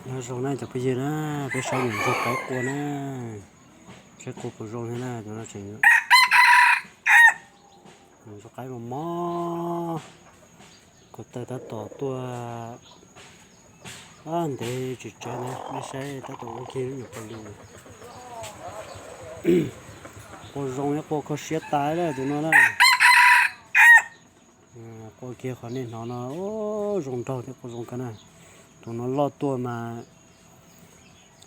Nyob zoo na cov phooj ywg na, peb saib nyuam ntsuag qaib qua na, saib qua puas zoo thiab na, cov no tseem nyuam ntsuag qaib mos mos, ko taw tab tom tuaj ntev tsis tsawg na, nej saib tab tom ua kiag lub nyuam qos lus. Qua zoo thiab qua kho siab tas lawm tus no na. Qua kiag qhov nej hnov no, zoo nraug thiab qua zoo kawg na. Tus no loj tuaj mas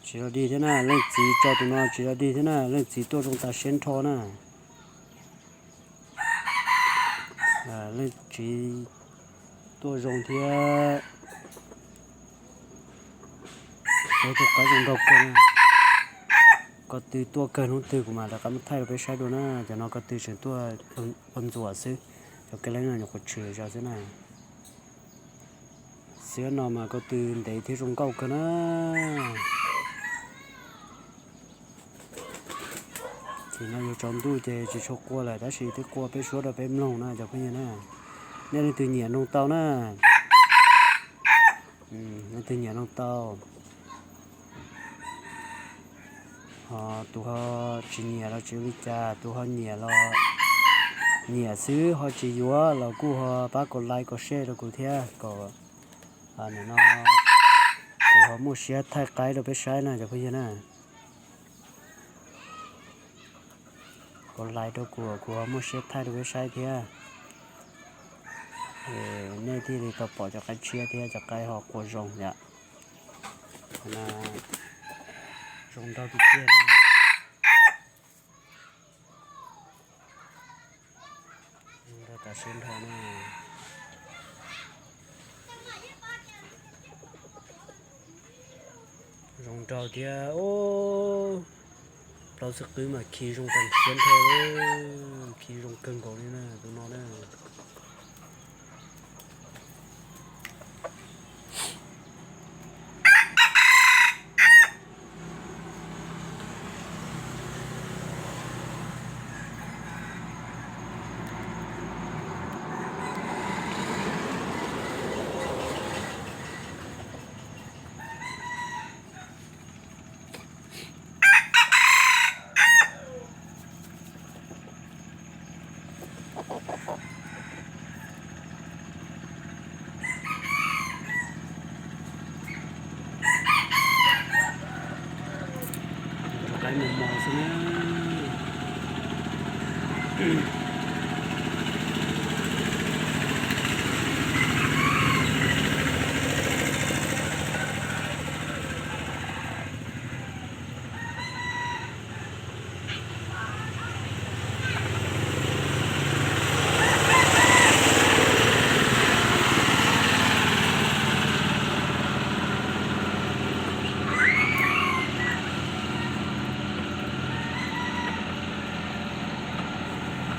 tsis los dig thiab na, leej txiv tso tus no tsis los dig thiab na, leej txiv tuaj zoo tas siab nrho na. Leej txiv tuaj zoo thiab. Tus qaib zoo nraug kawg na. Ko tw tuaj kawg hnub twg kuv mam rov qab muab thaij rau peb saib dua na, cov no ko tw tseem tuaj pog ntxuam xwb, cov kab leeb no nyuam qhuav tshwm zog xwb na. Xiab no mas ko tw ntev thiab zoo nkauj kawg na. Ces no yuav tsaus ntuj ces tsis tshua qua lawm tab sis twb qua peb suab rau peb mloog na cov phooj ywg na. Nej leej twg nyiam noog tau na. Leej twg nyiam noog tau. Ho tus ho tsis nyiam los tsis ua li cas, tus ho nyiam los nyiam xwb, ho tsis yuav los kuj ho pab kom like kom share rau kuv thiab kom no kuv ho muaj siab thaij qaib rau peb saib na cov phooj ywg na. Kom like rau kuv, kuv ho muaj siab thaij rau peb saib thiab. Nej thiaj li tau pom cov qaib tshiab thiab cov qaib ho qua zoo yom. Zoo nraug tiag tiag. Zoo nraug tas siab nrho na. Zoo nraug thiab. Plaub xib qwb mas khi zoo tas siab nrho li, khi zoo kawg nkaus li na tus no na. Qaib mos mos xwb na.